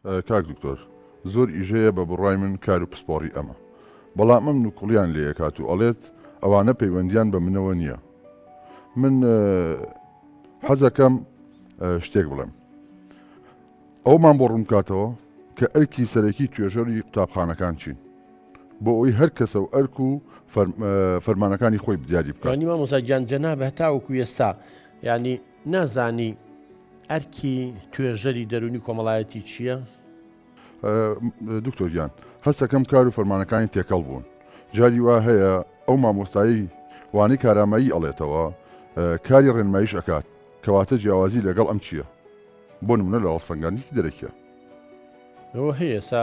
کاک دکتۆر زۆر ئیش هەیە بە بڕوای من کار و پسپۆڕی ئەمە بەڵام ئەم نوکوڵیان لێ ئەکات و ئەڵێت ئەوانە پەیوەندیان بە منەوە نییە من حەزەکەم شتێک بڵێم ئەومان بۆ ڕوونکاتەوە کە ئەرکی سەرەکی توێژەری قوتابخانەکان چین بۆ ئەوی هەر کەسە و ئەرک و فەرمانەکانی خۆی بدیاری بکات. یانی مامۆستا گیان جەنابت هەتاوەکو ئێستا یانی نازانی ئەرکی توێژەری دەروونی کۆمەڵایەتی چییە؟ دکتۆر گیان هەستەکەم کار و فەرمانەکانی تێکەڵ بوون جاری وا هەیە ئەو مامۆستایی وانەی کارامایی ئەڵێتەوە کاری ڕێنماییش ئەکات کەواتە جیاوازی لەگەڵ ئەم چییە؟ بۆ نمونە لە هەڵسەنگاندنی دەرەکیە. ئەوە هەیە ئێستا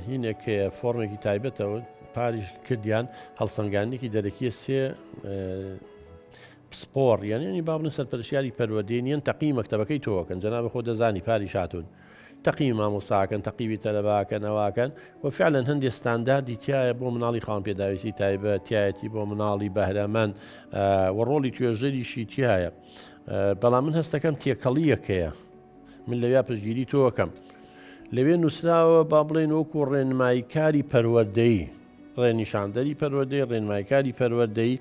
هینێک هەیە فۆرمێکی تایبەتەوە پاریش کردیان هەڵسەنگاندنێکی دەرەکیە سێ پسپۆڕ یان ینی با بڵێن سەرپەرشتیاری پەروەردەی نیەن تەقیمی مەکتەبەکەی تۆ ئەکەن جەنابی خۆ دەزانی پاریش هاتوون تەقیمی مامۆستاکەن تەقیمی تەلەباکەن ئەواکەن و فعلا هەندێک ستانداردی تایە بۆ مناڵی خاوەن پێداویستی تایبەت تایەتی بۆ مناڵی بەهرەمەند و ڕۆڵی توێژەریشی تایە بەڵام من هەستەکەم تێکەڵیەکەیە من لەویا پشتگیری تۆ ئەکەم. لەوێ نووسراوە با بڵێین وەکو ڕێنماییکاری پەروەردەیی، ڕێنیشاندەری پەروەردەی، ڕێنماییکاری پەروەردەیی،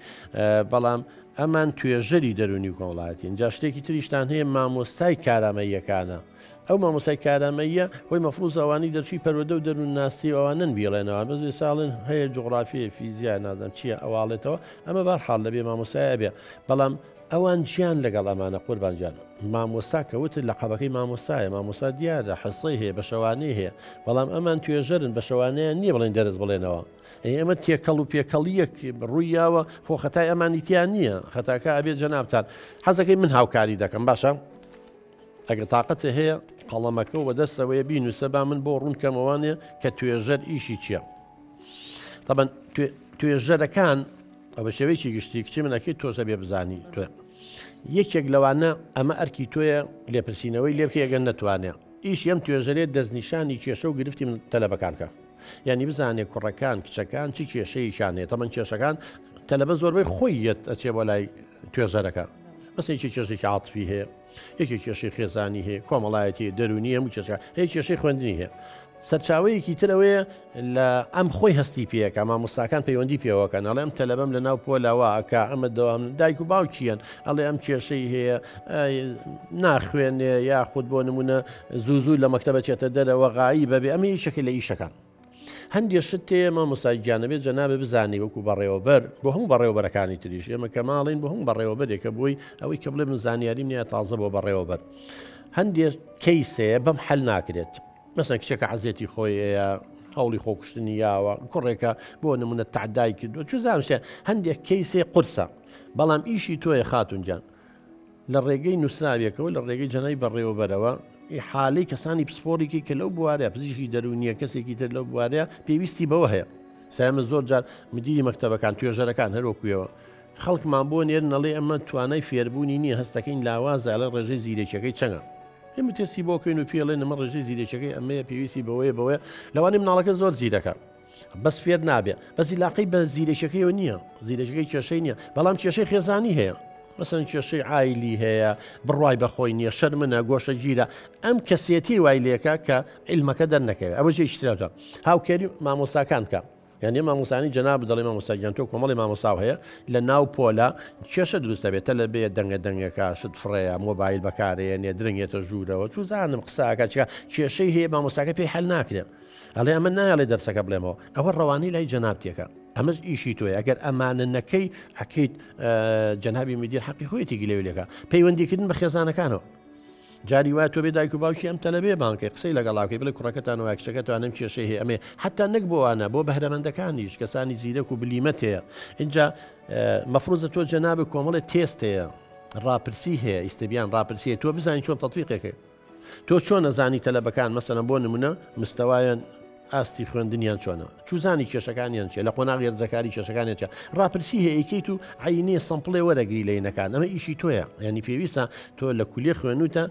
بەڵام ئەمان توێژەری دەروونی و کۆمەڵایەتین. جا شتێکی تریشتان هەیە مامۆستای کارامەییەکانە. ئەو مامۆستای کارامەییە خۆی مەفروزە ئەوانەی دەرچووی پەروەردە و دەروونناسی و ئەوانەن بیڵێنەوە. بەس ئێستا ئەڵێن هەیە جوغرافیە، فیزیا، نازانم چییە ئەوە ئەڵێتەوە. ئەمە بەهەرحاڵ لەبێ مامۆستای ئەبێ. بەڵام ئەوان جیان لەگەڵ ئەمانە قوربان گیان. مامۆستا کە وتت لەقەبەکەی مامۆستایە، مامۆستا دیارە حسەی هەیە بەشەوانەی هەیە، بەڵام ئەمان توێژەرن بەشەوانەیان نییە بڵێن دەرس بڵێنەوە. ئەی ئەمە تێکەڵ و پێکەڵییەک ڕووی یاوە خۆ خەتای ئەمانی تیا نییە، خەتاکە ئەبێ جەنابتان حەزەکەی من هاوکاری دەکەم باشە؟ ئەگەر تاقەتێ هەیە قەڵەمەکە و بەدەستەوەیە بینووسە با من بۆ ڕوون کەمەوانێ کە توێژەر ئیشی چییە. تەبەن توێژەرەکان بە شێوەیەکی گشتی کچی من ئەکەی تۆش ئەبێ بزانی تۆ یەکێک لەوانە ئەمە ئەرکی تۆیە لێپرسینەوەی لێ بکەی ئەگەر نەتوانێ ئیشی ئەم توێژەرێت دەستنیشانی کێشە و گرفتی من تەلەبەکان کە یعنی بزانێ کوڕەکان کچەکان چی کێشەیەکیان هەیە تەمەن کێشەکان تەلەبە زۆربەی خۆی یەت ئەچێ بۆ لای توێژەرەکە بەس یەکی کێشێکی عاتفی هەیە یەکێک کێشەی خێزانی هەیە، کۆمەڵایەتی، دەروونی هەموو کێشە هەیە، کێشەی خوێندنی هەیە. سەرچاوەیەکی تر ئەوەیە لە ئەم خۆی هەستی پێەکە مامۆستاکان پەیوەندی پێوەکەن ئەڵێ ئەم تەلەبەم لە ناو پۆلە وا ئەکا ئەمە دەوام دایک و باوکیان ئەڵێ ئەم کێشەی هەیە ناخوێنێ یاخود بۆ نمونە زوو زوو لە مەکتەبە چێتە دەرەوە غایی بەبێ ئەمە یەکێکە لە ئیشەکان. هەندێ شت تێیە مامۆستا گیان ئەبێ جەنابت بزانی وەکو بەڕێوەبەر بۆ هەموو بەڕێوەبەرەکانی تریش ئێمە کە ماڵین بۆ هەموو بەڕێوەبەرێکە بۆی ئەوەی کە بڵێ من زانیاریم نییە تازە بۆ بەڕێوەبەر هەندێ کەیس هەیە بەم حەل ناکرێت مەسەن کچێکە عەزێتی خۆی هەیە هەوڵی خۆکوشتنی یاوە کوڕێکە بۆ نمونە تەعدای کردووە چوزانم شتێ هەندێک کەیسێ قورسە بەڵام ئیشی تۆیە خاتون گیان لە ڕێگەی نووسراوێکەوە لە ڕێگەی جەنابی بەڕێوەبەرەوە ئیحالەی کەسانی پسپۆڕی کەی کە لەو بوارەیە پزیشکی دەروونیە کەسێکی تر لەو بوارەیە پێویستی بەوە هەیە سایمە زۆر جار مدیری مەکتەبەکان توێژەرەکان هەروەکوێەوە خەڵکمان بۆ نێرن ئەڵێ ئەمە توانای فێربوونی نییە هەستەکەین لاوازە ئەڵێ ڕێژەی زیرەکیەکەی چەنە ئێمە تێستی بۆ کەین و پێڵێن ئەمە ڕێژەی زیرەکیەکەی ئەمەیە پێویستی بەوەیە بەوەیە لەوانەیە مناڵەکە زۆر زیرەکە بەس فێر نابێ بەس ئیلاقەی بە زیرەکیەکەیەوە نییە زیرەکەی کێشەی نییە بەڵام کێشەی خێزانی هەیە مەسەن کێشەی عایلی هەیە بڕوای بەخۆی نییە شەرمنە گۆشەگیرە ئەم کەسێتی وای لێکە کە علمەکە دەرنەکەوێت ئەوە جێ شتراوە هاوکاری مامۆستاکان بکە یعنی مامۆستانی جەناب دەڵێ مامۆستا گیان تۆ کۆمەڵی مامۆساو هەیە لە ناو پۆلە کێشە دروست دەبێت تەلە بێ دەنگە دەنگەکە شت فڕەیە مۆبایل بەکارەیە نێ درنگێتە ژوورەوە چوزانم قساکە چکە کێشەی هەیە مامۆستاکە پێی حل ناکرێت ئەڵێ ئەمە نایەڵێ دەرسەکە بڵێمەوە ئەوە ڕەوانەی لای جەنابتێکە ئەمەش ئیشی تۆیە ئەگەر ئەمانە نەکەی ئەکەیت جەنابی مدیر حەقی خۆیەتی گلەوی لێکا پەیوەندیکردن بە خێزانەکانەوە جاری وایە تۆ بێ دایک و باوکی ئەم تەلەبێ بانکەی قسەی لەگەڵاکەی بڵێ کوڕەکەتان وایە کچەکەتان ئەم کێشەی هەیە ئەمێ حتا نەک بۆوانە بۆ بەهرەمەندەکانیش کەسانی زیرەک و بلیمەت هەیە اینجا مەفروزە تۆ جەنابە کۆمەڵێ تێست هەیە ڕاپرسی هەیە ئیستبیان ڕاپرسی تۆ بزانین چۆن تەتبیقێکەکەی تۆ چۆن ئەزانی تەلەبەکان مەسەلەن بۆ نمونە مستەوایان ئاستی خوێندنیان چۆنە چوزانی کێشەکانیان چیە لە قۆناغی هەرزەکاری کێشەکانیان چیە ڕاپرسی هەیە ئەیکەیت و عینێ sample ێ وەرەگری لەینەکان ئەمە ئیشی تۆیە یعنی پێویستە تۆ لە کولیە خوێنوتە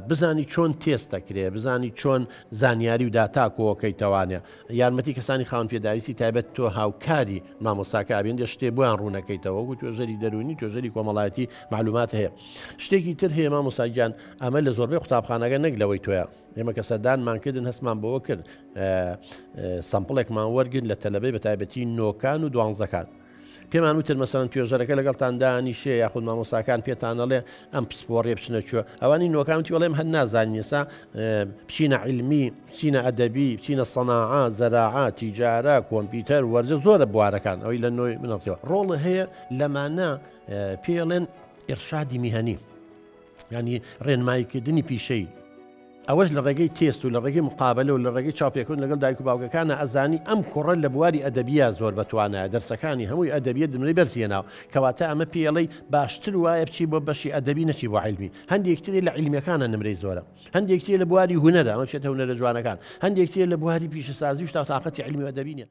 بزانی چۆن تێست دەکرێ بزانی چۆن زانیاری و داتا کۆکەیتەوانێ یارمەتی کەسانی خاوەن پێداویستی تایبەت تۆ هاوکاری مامۆستاکە ئەبێن دێ شتێ بۆیان ڕوونەکەیتەوە وەکو توێژەری دەروونی توێژەری کۆمەڵایەتی معلومات هەیە شتێکی تر هەیە مامۆستا گیان ئەمە لە زۆربەی قوتابخانەکە نەک لەوەی تۆیە. ئێمە کە سەردانمان کردن هەستمان بەوە کرد سەمپڵێکمان وەرگرت لە تەلەبەی بە تایبەتی نۆکان و دوانزەکان. پێمان وتن مەسەلەن توێژەرەکە لەگەڵتان دانیشێ یاخود مامۆساکان پێتان ئەڵێ ئەم پسپۆڕیە بچنە کوێ ئەوانی نۆکان وتی وەڵێم هەر نازانین ئێستا بچینە عیلمی بچینە ئەدەبی بچینە سەناعە زەراعە تیجارە کۆمپیوتەر وەرزە زۆرە بوارەکان ئەوەی لە نۆی منەڵتەوە ڕۆڵ هەیە لەمانە پێڵێن ئرشادی میهەنی ینی ڕێنماییکردنی پیشەی ئەوەش لە ڕێگەی تێست و لە ڕێگەی مقابەلە و لە ڕێگەی چاوپێکەوتن لەگەڵ دایک و باوکەکانا ئەزانی ئەم کوڕە لە بواری ئەدەبییا زۆر بە توانایە دەرسەکانی هەمووی ئەدەبیە نمرەی بەرزی هێناوە کەواتە ئەمە پێی ئەڵێی باشتر وایە بچی بۆ بەشی ئەدەبی نەچی بۆ عیلمی هەندێک تری لە عیلمیەکانا نمرەی زۆرە هەندێک تری لە بواری هونەرە ئەمە بچێتە هونەرە جوانەکان هەندێک تری لە بواری پیشەسازی و شتا تاقەتی عیلمی و ئەدەبی نیە.